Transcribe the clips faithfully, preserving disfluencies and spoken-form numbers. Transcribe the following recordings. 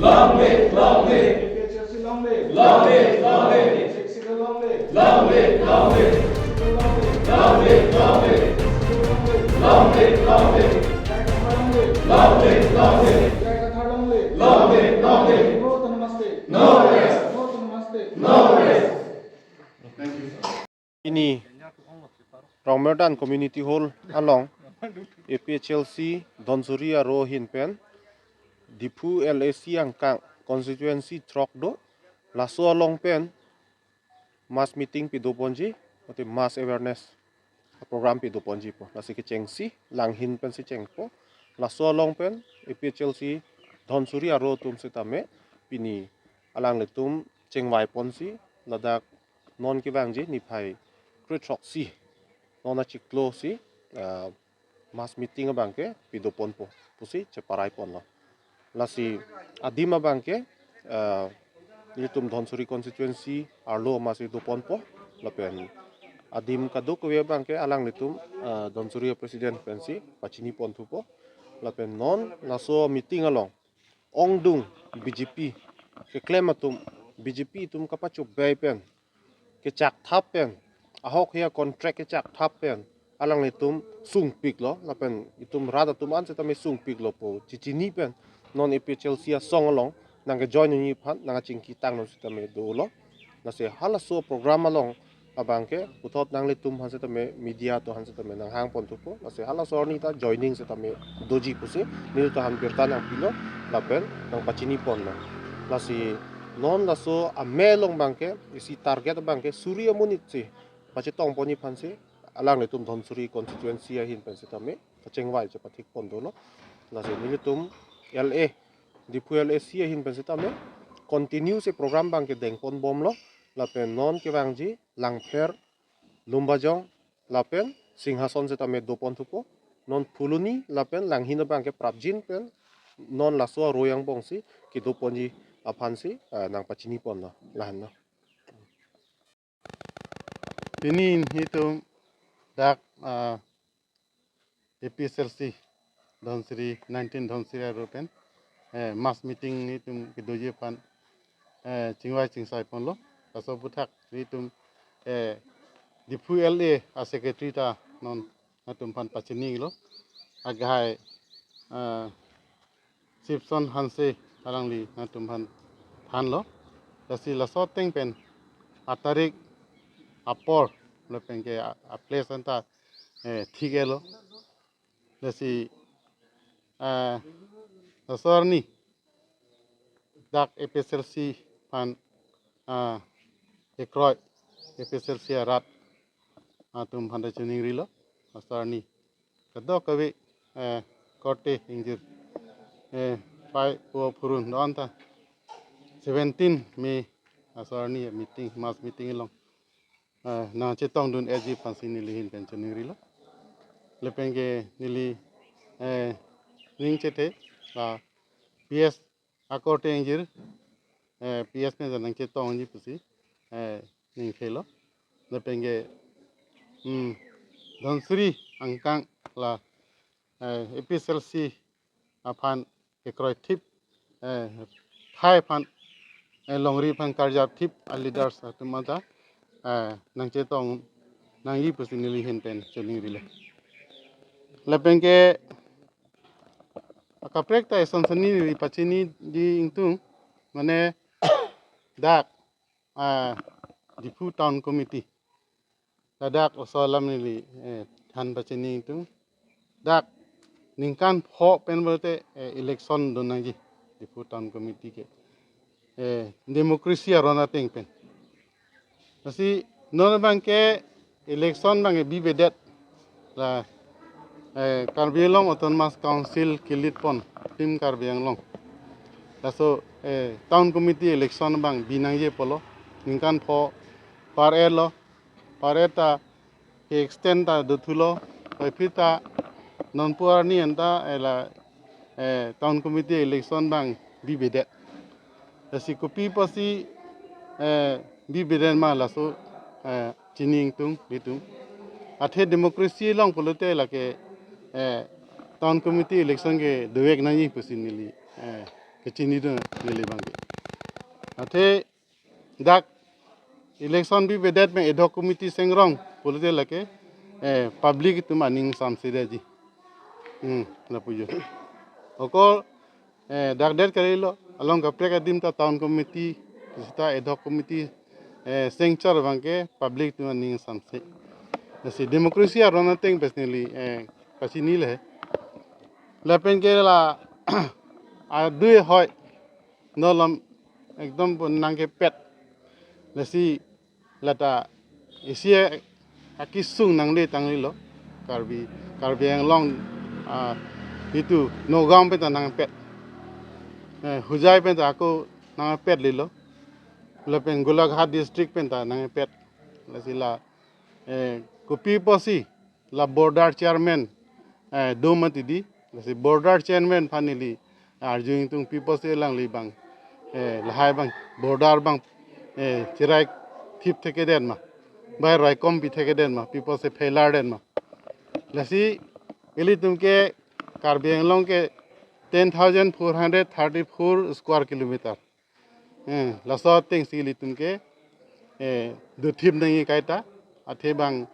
Long live, long live. A P H L C long live. Long live, long live. Sixth Schedule long live. Long live, long live. Sixth Schedule long live. Long live, long live. Sixth Schedule long live. Long live, long live. J I Kathar long live. Long live, long live. J I Kathar long live. Long live, long live. No Autonomous State. No rest. No Autonomous State. No rest. Thank you, sir. Pini Rongmerdan Community Hall along A P H L C Dhansiri aro ahin pen Diphu L A C angkang constituency throk do, laso along pen mass meeting pidoponji, mate mass awareness program pidoponji po. Lasi kechengsi, langhin pensi chengpo. Laso along pen A P H L C Dhansiri aro atum setame pini alanglitum chengvaiponsi, ladak non kevangji niphai kre throksi non achiklo si, ah, mass meeting abangke pidoponpo pusi cheparaiponlo. Lasi adim abangke, ah, nelitum Dhansiri constituency arlo mass doponpo, lapen adim kadokave abangke alanglitum, ah, Dhansiri president pensi pachiniponthupo, lapen non laso meeting along ongdung B J P keklem atum, B J P atum kapachobei pen, kechakthap pen, ahok hia contract kechakthap pen alanglitum sungpiklo, lapen itum rat atum an setame sungpiklo pu chechini pen non A P H L C asong along nangkejoin unji aphan nangkachingki tangnon setame dolo. Lasi halaso program along abangke puthot nanglitum aphan setame, media atum aphan setame nanghangponthupo. Lasi halaso arni ta joining setame doji pusi nelitum aphan birta nangpilo, lapen nangpachiniponlo. Lasi non laso amei along abangke isi target abangke suri amonit si pachetongponji aphansi alanglitum Dhansiri constituency ahin pen setame kachingvai chepathikpon dolo. Lasi nelitum L A, Diphu L A C ahin pen setame continue si program abangke dengponbomlo, lapen non kevangji Langpher, Lumbajong, lapen Singhason setame doponthupo. Non Phuloni lapen Langhin abangke prapjin pen non laso aro angbongsi kedoponji aphansi, ah, nangpachiniponlo, lahenlo. Pini nelitum dak, ah, A P H L C Dhansiri, nineteen Dhansiri aro pen, eh, mass meeting nelitum kedoji aphan, eh, chingvai chingsaiponlo. Laso aphuthak nelitum, eh, Diphu L A a secretary ta non nangtum aphan pachinilo. Agai, ah, Sipson Hanse alangli nangtum aphan thanlo. Lasi laso ateng pen atarik, apor, lapen ke a, a place anta, eh, thik-etlo. Lasi, eh, laso arni dak A P H L C aphan, ah, kekroi, A P H L C arat atum aphan ta chiningrilo. Laso arni kadokave, eh, korte ingjir, eh, pai po phurun do-an ta seventeen May laso arni meeting, mass meeting along, eh, nangchetongdun-etji aphansi neli ahin pen chiningrilo. Lapen ke neli, eh, ning chethe la P S akorte ingjir, eh, P S pen nangchetongji pusi, eh, ning thelo. Lapen ke, hmm, Dhansiri angkang la, eh, A P H L C aphan kekroithip, eh, thai aphan, eh, longri aphan karjapthip a leaders atum anta, eh, nangchetongnangji pusi neli ahin pen chiningrilo. Lapen ke akaprek ta eson sani neli pachiniji ingtung, mane dak, ah, Diphu Town Committee, ladak oso alam neli, eh, than pachini ingtung. Dak ningkan pho pen pulote, eh, election donangji Diphu Town Committee ke, eh, democracy aron ateng pen. Lasi non abangke election abangke bibedet la, eh, Karbi Anglong Autonomous Council kelitpon Team Karbi Anglong. Laso, eh, Town Committee election abang binangji apotlo ningkan pho par-etlo, par-et ta ke-extend ta dothulo, puvoiphit ta nonpu arni anta, eh, la, eh, Town Committee election abang bibedet. Lasi kopi pusi, eh, bibedet ma laso, eh, chini ingtung ilitum. Athe democracy along pulote lake, eh, Town Committee election ke doveknangji pusi neli, eh, kechinidun neli abangke. Athe dak election bibedet pen ad hoc committee sengrong pulote lake, eh, public atum aning samse detji. Hmm, lapu jo. Okor, eh, dak det kalilo, along kaprek adim ta town committee, sita ad hoc committee, eh, sengchor abangke public atum aning samse. Lasi democracy aron ateng pes neli, eh, pachinilo he. Lapen ke la adui ahoi, nolom ekdom pon nangkepet. Lasi lata isi akesung nangle tanglelo. Karbi, Karbi Anglong, ah, itum Nagaon pen ta nangpet. Eh, Hojai pen ta ako nangpetlelo. Lapen Golaghat district pen ta nangpet. Lasi la, eh, kopi pusi la border chairman, eh, do mati di. Lasi border chairman aphan neli arju ingtung, pi pusi alangli abang, eh, lahai abang border abang, eh, cherai thip thekthe det ma, bai raikom pi thekthe det ma, pi pusi failure det ma. Lasi ilitum ke Karbi Anglong ke ten thousand four hundred thirty-four square kilometer. Eh, laso atengsi ilitum ke, eh, dothip nangji kaita, athe abang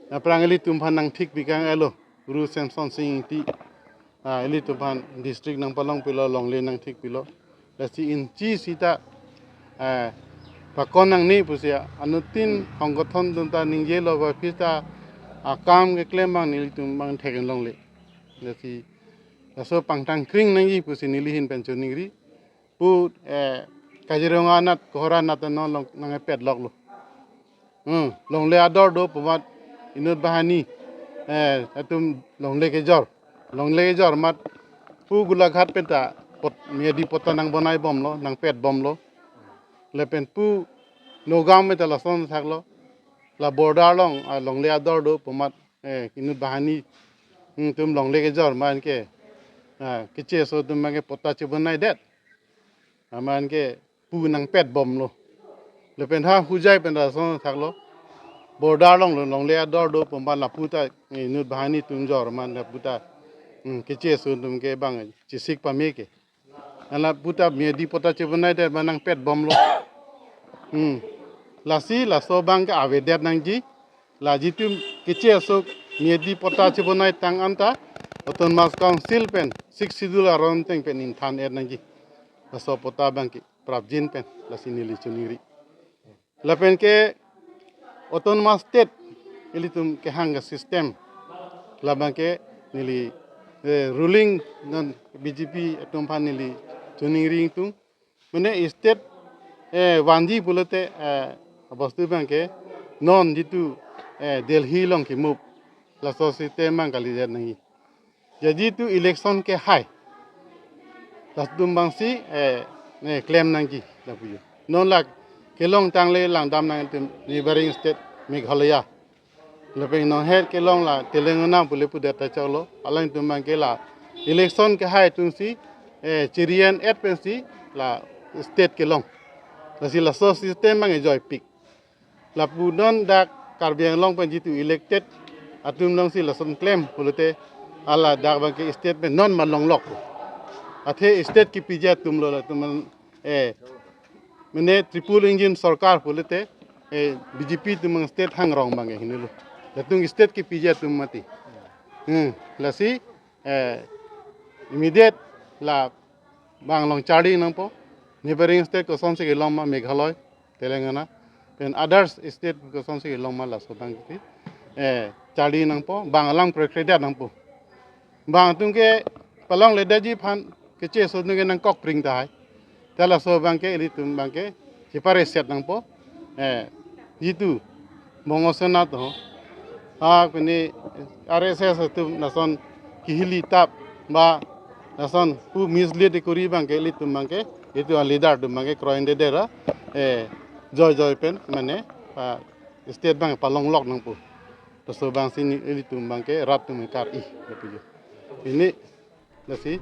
aphrang ilitum aphan nangthik pikang elo, Ru Semson Sing Ingti. Ah, ilitum aphan district nangpalongpilo, longle nangthikpilo. Lasi inchi sita, eh, pakon nangne pusi anuttin hongkothon atum ta ningjelo, ba phista akam keklem abang nelitum abang theklongle. Lasi laso pangthang kring nangji pusi neli ahin pen choningri. Pu, eh, Kaziranga anat, Kohora anat non long, nangpet loklo. Hmm, longle ador do pu amat inut banghini, eh, atum longle kejor. Longle kejor amat pu Golaghat pen ta pot, miyadi patta nangbonaibomlo, nangpetbomlo. Lapen pu Nagaon pen ta lason thaklo. La border along, ah, longle ador do pu amat, eh, inut banghini, hmm, atum longle kejor amat ke, ah, keche aso atum abangke patta chebonaidet. Amat ke pu nangpetbomlo. Lapen ha Hojai pen ta lason thaklo. Border along lo, longle ador do pu amat lapu ta, eh, inut banghini atum jor amat lapu ta, hmm, keche aso atum ke abang chesik pame ke. Lapu ta miyadi patta chebonaidet amat nangpetbomlo. Hmm. Lasi laso abangke avedet nangji. La jitum keche aso miyadi patta chebonaitang anta Autonomous Council pen Sixth Schedule aron ateng pen ingthan-et nangji. Laso patta abangke prapjin pen, lasi neli choningri. Lapen ke Autonomous State ilitum kehang ke system, labangke neli, eh, ruling non B J P atum aphan neli choningri ingtung. Mane state, eh, vanji pulote, eh, abostu abangke non jitu, eh, Delhi along ke-move, laso system abang kalidet nangji. Jadi jitu election kehai, latum abangsi, eh, ne klem nangji lapu jo. Non la kelong tangle langdam nang itum neighboring state Meghalaya. Lapen nonhet kelong la Telangana pule pudet ta choklo. Alangtum abangke la election kehai atumsi, eh, chiri-en-et pensi la state kelong. Lasi laso system abang ejoipik. Lapu non dak Karbi Anglong pen jitu elected atum alongsi lason klem pulote hala dak abangke state pen non malonglok. Athe state kepiji atumlo latum, eh, mane triple engine sorkar pulote, eh, B J P atum abang state hangrong abang hinilo. Latum state kepiji atum mati. Hmm, lasi, eh, immediate la bang along charli nangpo. Neighboring state kosonsi kelong ma, Meghalaya, Telangana, pen others state kosonsi kelong ma, laso abangke, eh, charli nangpo, bang alang prekredet nangpo. Bang atum ke palongledetji aphan keche aso atum ke nangkokpring tahai. Te laso abangke ilitum abangke chepare set nangpo. Eh, jitu Bongo Sena to, ah, kuni R S S atum lason kihili tap ba lason pu mislead kori abangke ilitum abangke, jitu a-leader atum abangke kroidedera, eh, joijoi pen mane, ah, state abang palonglok nangpo. Laso abangsi neli, ilitum abangke rat atum kar-i, lapu jo. Pini, lasi